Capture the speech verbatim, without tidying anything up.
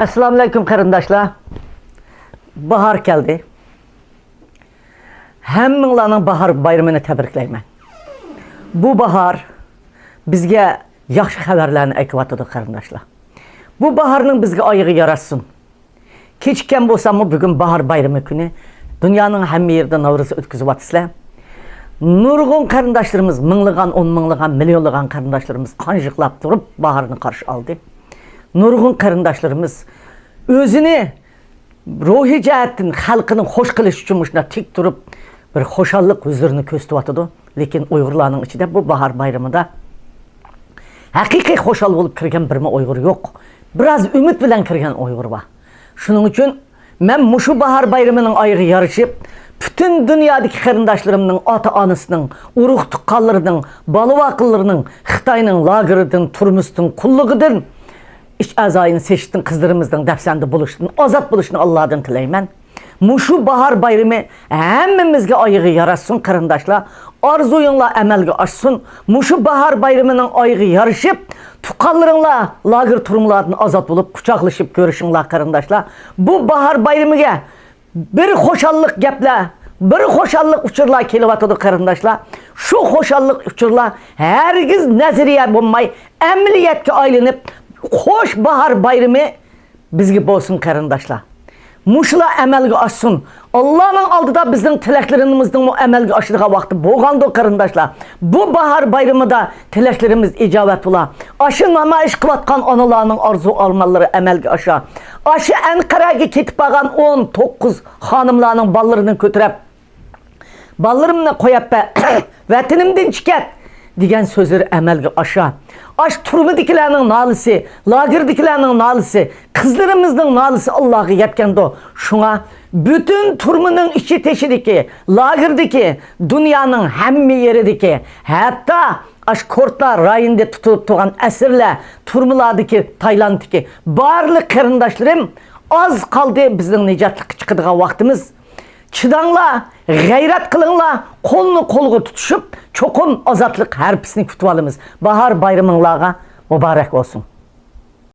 ئەسسالامۇئەلەيكۇم قېرىنداشلار. باھار كەلدى. ھەممىڭلارنىڭ باھار بايرىمىنى تەبرىكلەيمەن. بۇ باھار بىزگە ياخشى خەۋەرلەرنى ئەكىۋاتىدۇ قېرىنداشلار. بۇ باھارنىڭ بىزگە ئايىغى ياراشسۇن. كېچىككەن بولساممۇ بۈگۈن باھار بايرىمى كۈنى دۇنيانىڭ ھەممە يېرىدە نورۇز ئۆتكۈزۈۋاتىسىلەر. نۇرغۇن قېرىنداشلىرىمىز، مىڭلىغان، ئون مىڭلىغان، مىليونلىغان قېرىنداشلىرىمىز قان يىغلاپ تۇرۇپ باھارنى قارشى ئالدى. نۇرغۇن قېرىنداشلىرىمىز ئۆزىنى روھىي جەھەتتىن خەلقىنى خوش قىلىش ئۈچۈن مۇشۇنداق تىك تۇرۇپ بىر خۇشاللىق ھۇزۇرىنى كۆرسىتىۋاتىدۇ. لېكىن ئۇيغۇرلارنىڭ ئىچىدە بۇ باھار بايرىمىدا ھەقىقىي خۇشال بولۇپ كىرگەن بىرمۇ ئۇيغۇر يوق. بىراز ئۈمىد بىلەن كىرگەن ئۇيغۇر بار. شۇنىڭ ئۈچۈن مەن مۇشۇ باھار بايرىمىنىڭ ئايىغى يارىشىپ، پۈتۈن دۇنيادىكى قېرىنداشلىرىمنىڭ ئاتا-ئانىسىنىڭ، ئۇرۇق-تۇغقانلىرىنىڭ، بالا-ۋاقىنلىرىنىڭ خىتاينىڭ لاگېرىدىن، تۈرمىسىدىن، قۇللۇقىدىن، ئىچ ئەزايىنى سېتىشتىن قىزلىرىمىزنىڭ دەپسەندە بولۇشىدىن، ئازاد بولۇشىنى ئاللادىن تىلەيمەن. مۇشۇ باھار بايرىمى ھەممىمىزگە ئايىغى ياراشسۇن، قېرىنداشلار. ئارزۇيۇڭلار ئەمەلگە ئاشسۇن. مۇشۇ باھار بايرىمىنىڭ ئايىغى يارىشىپ، تۇغقانلىرىڭلار لاگېر تۈرمىلاردىن ئازاد بولۇپ، قۇچاقلىشىپ كۆرۈشۈڭلار، قېرىنداشلار. بۇ باھار بايرىمىگە بىر خۇشاللىق گەپلەر، بىر خۇشاللىق ئۇچۇرلار كېلىۋاتىدۇ، قېرىنداشلار. شۇ خۇشاللىق ئۇچۇرلار ھەرگىز نەزەرىيە بولماي، ئەمەلىيەتكە ئايلىنىپ، خوش باھار بايرىمى بىزگە بولسۇن، قېرىنداشلار. مۇشۇلار ئەمەلگە ئاشسۇن. ئاللانىڭ ئالدىدا بىزنىڭ تىلەكلىرىمىزنىڭمۇ ئەمەلگە ئاشىدىغان ۋاقتى بولغاندۇ، قېرىنداشلار. بۇ باھار بايرىمىدا تىلەكلىرىمىز ئىجابەت بولا. ئاشۇ نامايىش قىلىۋاتقان ئانىلارنىڭ ئارزۇ ئارمانلىرى ئەمەلگە ئاشا. ئاشۇ ئەنقەرەگە كېتىپ بارغان ئون توققۇز خانىملارنىڭ بالىلىرىنى كۆتۈرۈپ، بالىلىرىمنى قويۇپ بە-، ۋەتىنىمدىن چىقىپ كەت دېگەن سۆزلىرى ئەمەلگە ئاشا. ئاشۇ تۈرمىدىكىلەرنىڭ نالىسى، لاگېردىكىلەرنىڭ نالىسى، قىزلىرىمىزنىڭ نالىسى ئاللاغا يەتكەندۇ. شۇڭا پۈتۈن تۈرمىنىڭ ئىچى تېشىدىكى، لاگېردىكى، دۇنيانىڭ ھەممە يېرىدىكى، ھەتتا ئاشۇ كورتلار رايونىدا تۇتۇلۇپ تۇرغان ئەسىرلەر، تۈرمىلاردىكى، تايلاندتىكى بارلىق قېرىنداشلىرىم، ئاز قالدى بىزنىڭ نىجاتلىققا چىقىدىغان ۋاقتىمىز. چىداڭلار، غەيرەت قىلىڭلار، قولنى قولغا تۇتۇشۇپ، چوقۇم ئازادلىق ھارپىسىنى كۈتۈۋالىمىز. باھار بايرىمىڭلارغا مۇبارەك بولسۇن.